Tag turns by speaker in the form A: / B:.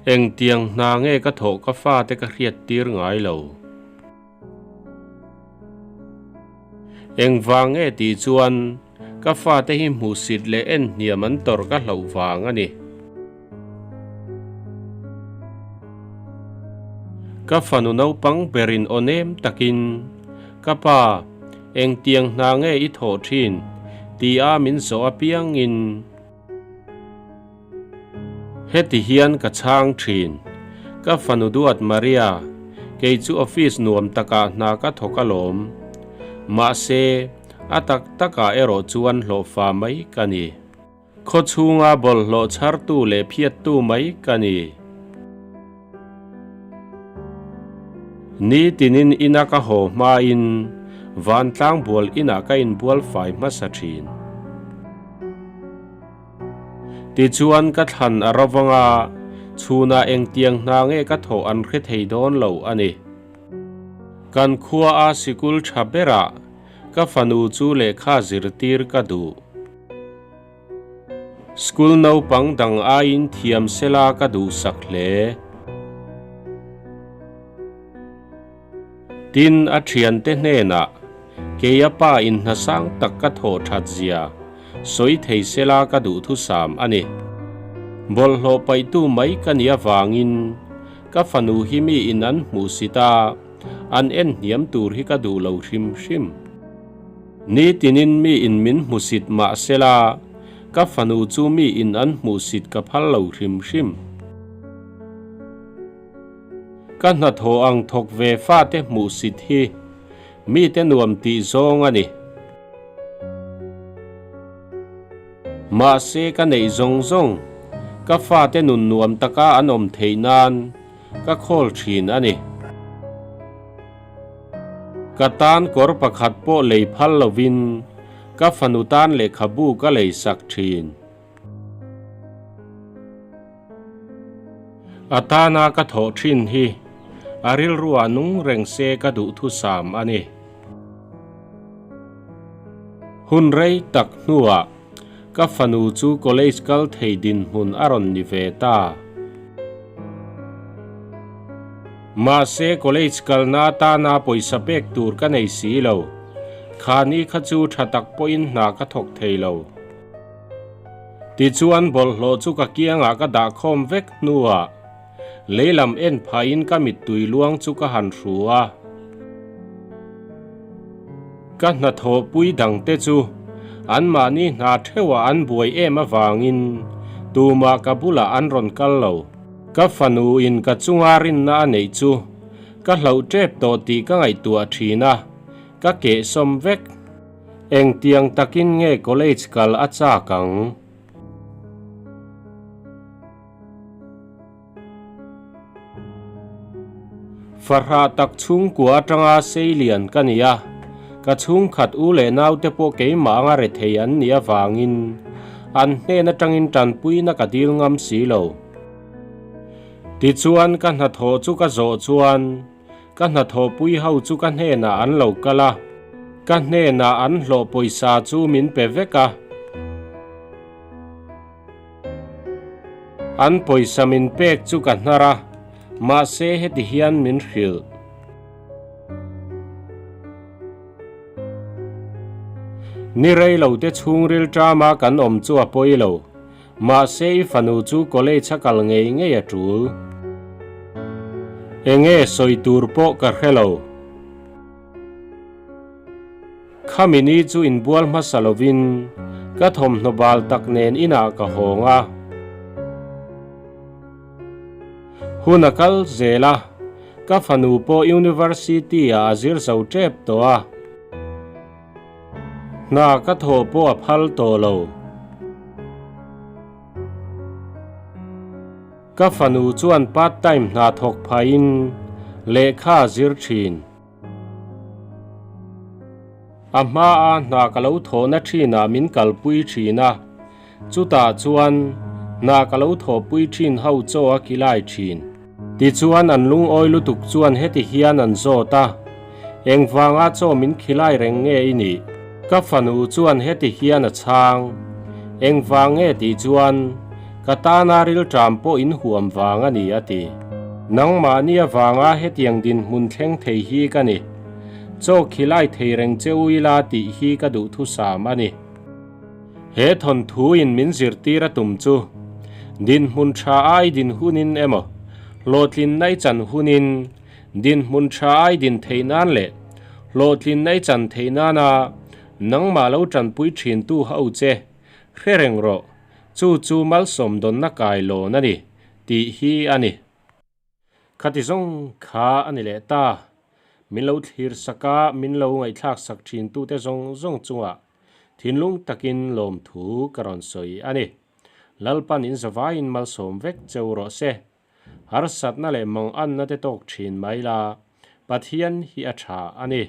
A: Engtiang hna nge ka thawh ka fate ka hriattir ngai lo. Engvang nge tih chuan ka fate hi hmuhsit leh en hniam an tawrh ka hlauh vang a ni. Ka fanu naupang berin aw nem takin, Ka pa, engtiang hna nge i thawh thin? ti a min zawh apiangin, Heti hian ka chhang thin. Ka fanu duat Maria, kei chu office nuam takah hna ka thawk alawm. Mahse, a tak takah erawh chuan hlawhfa mai ka ni. Khaw chhunga bawlhhlawh chhartu leh phiattu mai ka ni. Nitinin ina ka haw hmain vantlang bual inah ka inbual fai hmasa thin. Tichuan ka thlan a ro vang a, chhunah engtiang hna nge ka thawh an hre thei dawn lo a ni. Kan khua a sikul tha berah ka fanu chu lehkha zirtir ka duh. School naupang dang aiin thiam sela ka duhsak hle. Tin, a thiante hnenah, Kei a pa in hna sang tak ka thawh that zia sawi thei sela ka duhthusam a ni. Bawlhhlawh paihtu mai ka nih avangin ka fanu hi mi in an hmuhsit a, an en hniam tur hi ka duh lo hrim hrim. Nitinin mi in min hmusit mah sela, ka fanu chu mi in an hmuhsit ka phal lo hrim hrim. Ka hnathawh ang thawk ve fate hmuhsit hi mite nuam tih zawng a ni. Mahse ka neih zawng zawng, ka fate nun nuam taka an awm theih nan ka khawl thin a ni. Ka tan kawr pakhat pawh lei phal lovin ka fanu tan lehkhabu ka lei sak thin. A tana ka thawh thin hi a rilruah nung reng se ka duhthusam a ni. Hun rei tak hnuah ka fanu chu college kal thei dinhmun a rawn ni ve ta. Mahse college kalna atana pawisa pek tur ka nei si lo. Khani kha chu tha tak pawhin hna ka thawk thei lo. Tichuan bawlhhlawh chu ka kiangah ka dah khawm vek hnuah leilam en phahin ka mittui luang chu ka han hru a. Ka hnathawhpui dangte chu anmahni hna theuhah an buai em avangin tumah ka bulah an rawn kal lo. Ka fanu in ka chunga rinna a neih chu ka hlauh tep tawh tih ka ngaihtuah thin a, ka kehsawm vek. Engtiang takin nge college kal a chak ang? Farhah tak chhungkua atanga seilian ka ni a, ka chhungkhat u leh naute pawh keimah anga rethei an nih avangin an hnen atangin tanpuina ka dil ngam si lo. Tichuan ka hnathawh chu ka zawh chuan ka hnathawhpui ho chu ka hnenah an lo kal a, ka hnenah an hlawh pawisa chu min pe vek a. An pawisa min pek chu ka hnar a, mahse heti hian min hrilh. Ni rei lo te chhungril tama kan awm chu a pawi lo, mahse i fanu chu college a kal ngei ngei a tul. Enge sawi tur pawh ka hre lo. Khami ni chu inbual hmasa lovin ka thawmhnaw bal tak nen inah ka hawng a. Hun a kal zel a, ka fanu pawh University ah a zir zo tep tawh a. Hna ka thawh pawh a phal tawh lo. Ka fanu chuan part time hna thawk phahin lehkha a zir thin. A hmaa hna ka lo thawhna thinah min kalpui thin a, chutah chuan hna ka lo thawhpui thin ho chaw a kilai thin. Tichuan an lungawi lutuk chuan heti hian an zawt a, Engvanga chaw min khilai reng nge i nih? Ka fanu chuan heti hian a chhang, Engvang nge tih chuan Ka tana rilṭam pawh in huam vang a ni a ti. Nangmahni avanga hetiang dinhmun thleng thei hi ka ni. Chaw khilai thei reng che u ila tih hi ka duhthusam a ni. He thawnthu in min zirtir a tum chu, dinhmun tha ai din hunin emaw, hlawhtlinna i chan hunin, dinhmun tha ai din theih nan leh hlawhtlinna i chan theih nana nangmah lo tanpui thintu ho che hre reng rawh, chu chu malsawm dawnna kai lawn a ni tih hi a ni. Khati zawng kha a ni leh ta. Min lo thlir sak a, min lo ngaihthlak sak thin tute zawng zawng chungah thinlung takin lawmthu ka rawn sawi a ni. Lalpan in zavaiin malsawm vek cheu rawh se. Harsatna leh manganna te tawk thin mai la, Pathian hi a tha a ni.